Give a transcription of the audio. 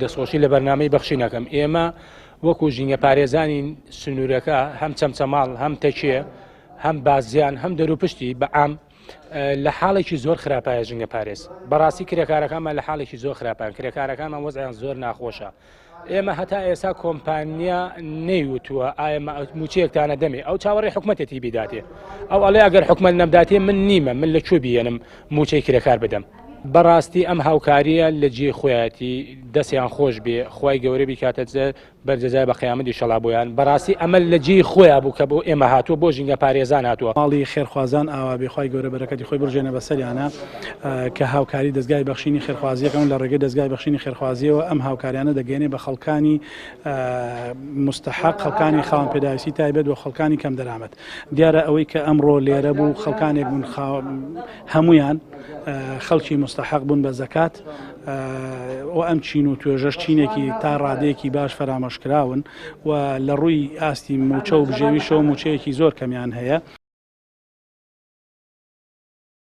دەستخۆشی لە بەرنامەی بەخشین ئەکەم. ئێمە وەکو ژینگەپارێزانی سنوورەکە هەم چەمچەماڵ، هەم تەکیە، هەم بازیان، هەم دەروپشتی بە عام لە حاڵێکی زۆر خراپایە ژینگەپارێز. بەڕاستی کرێکارەکانمان لە حاڵێکی زۆر خراپان، کرێکارەکانمان وەزعیان زۆر ناخۆشە. ئێمە هەتا ئێستا کۆمپانیا نەیوتووە ئایا موچەیەکتانە دەمێ ئەو چاوەڕێ حکومەتێتی بیداتێ ئەو ئەڵێ ئەگەر حکومەت نەمداتێ من نیمە من لە کوێ بیێنم موچەی کرێکار بدەم بەڕاستی ئەم هاوکاریە لە جێی خۆیەتی دەستیان خۆش بێ خوای گەورە بیکاتە بەر جەزای بە قیامەت ئیشەڵا بۆیان بەڕاستی ئەمە لە جێی خۆیا بوو کە بۆ ئێمە هاتووە بۆ ژینگە پارێزان هاتووە. ماڵی خێرخوازان ئاوا بێ خوای گەورە بەرەکەتی خۆی بڕژێنێ بەسەریانا کە هاوکاری دەزگای بەخشینی خێرخوازیەکەن و لە ڕێگەی دەزگای بەخشینی خێرخوازیەوە ئەم هاوکاریانە دەگەیەنێ بە خەڵکانی مستحق خەڵکانی خاوەن پێداویستی تایبەت و خەڵکانی کەم دەرامەت دیارە ئەوەی کە ئەمڕۆ لێرە بوو خەڵکانێک بوون هەمویان خەڵکی مستحق بوون بە زەکات و ئەم چین و توێژەش چینێکی تا ڕادەیەکی باش فەرامۆشکراون و لە ڕووی ئاستی موچە و بژێویشەوە موچەیەکی زۆر کەمیان هەیە.